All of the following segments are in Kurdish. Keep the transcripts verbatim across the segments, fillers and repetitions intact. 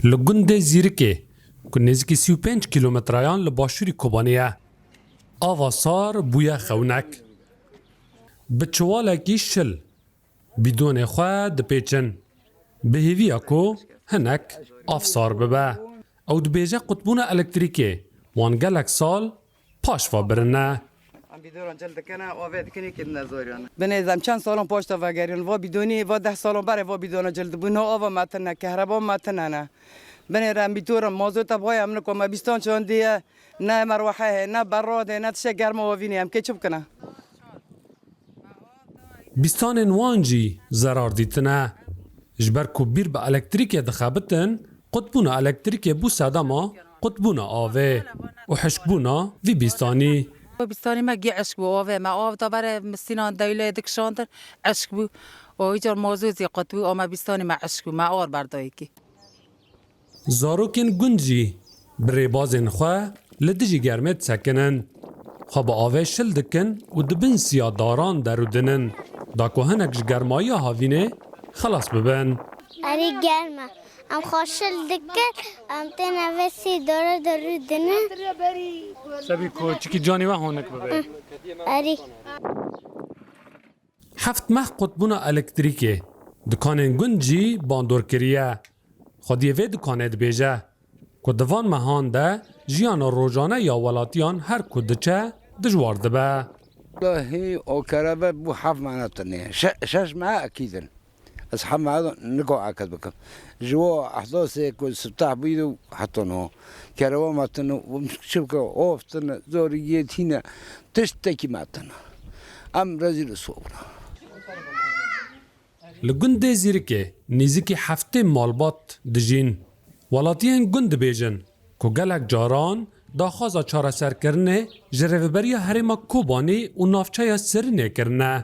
Li gundê Zîrikê, ku nêzîkî sî û pênc kîlometreyan li başûrî Kobanê ye, ava sar bûye xewnek. Bi çiwalekî şil bîdonê xwe dipêçin, bi hêviya ku hinek av sar bibe. Ew dibêje qutbûna elektrîkê wan gelek sal paş ve birine. Em bîdoran cil dikine, avê dikin, yekê dine zoriyan. Binê, em çend salon paşta vegeriyan. Va bîdonî, va deh salon berê va bîdona cil dibû. No ava me tine, kehreba me tine ne. Binê re em bîdoran, mazota vay em niko me bîstan çandiye. Ne merwehe heye, ne berrad heye, ne tişe germa avînê. Em kê çi bikine? Bîstanên wan jî zerar dîtine. Ji ber ku bîr bi elektrîkê dixebitin, qutbûna elektrîkê bû sedema qutbûna avê û hişkbûna vî bîstanî. Bîstanî me gî eşk bû, avê me av da berê mistînan dewleyê dikişandin, eşk bû. Û îcar mazû zî qut bû, ama bîstanî me eşk bû, me ar berdayekî. Zarokên gund jî bi rêbazên xwe li dijî germê disekinin. Xwe bi avê şil dikin û di bin siya daran derûdinin. Da ku hinek ji germayiya havînê xelas bibin. Erî germ e. Em xwe şil dikin, em têne vê sî dore derûdinin. Sebî ku çikî canî we honik bibe. Erî. Heft meh qutbûna elektrîkê, dikanên gund jî bandor kiriye. Xwediyê vê dikanê dibêje ku di van mehan de jiyana rojane ya welatiyan her ku diçe dijwar dibe. Wellahî, o kereve bû heft mehane tune. Şe-, şeş mehe ekîd in. Ez hema niko akid bikim. Ji bo ehdasê ku sibtah bûyî û heta niha. Kereva me tune û çi bike, of tune, zorî yê tîne, tiştekî me tune. Em rezîl û sor bûne. Li gundê Zîrikê nêzîkî heftê malbat dijîn. Welatiyên gund dibêjin, ku gelek caran daxwaza çareserkirinê ji Rêveberiya Herêma Kobanê û navçeya Sirînê kirine.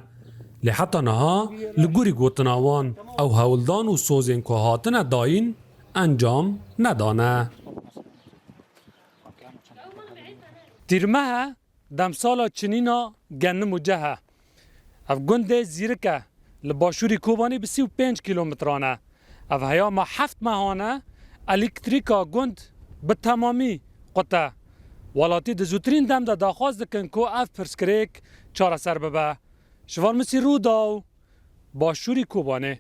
Lê heta niha li gorî gotina wan, ew hewldan û sozên ku hatine dayîn encam nedane. Tîrmeh e, demsala çinîna genim û ceh e. Ev gundê Zîrik e, li başûrî Kobanê bi sî û pênc kîlometran e. Ev heyama heft mehan e, elektrîka gund bi temamî qut e. Welatî di zûtirîn dem de daxwaz dikin ku ev pirsgirêk çareser bibe. Şivan Misî, Rûdaw, başûrî Kobanê.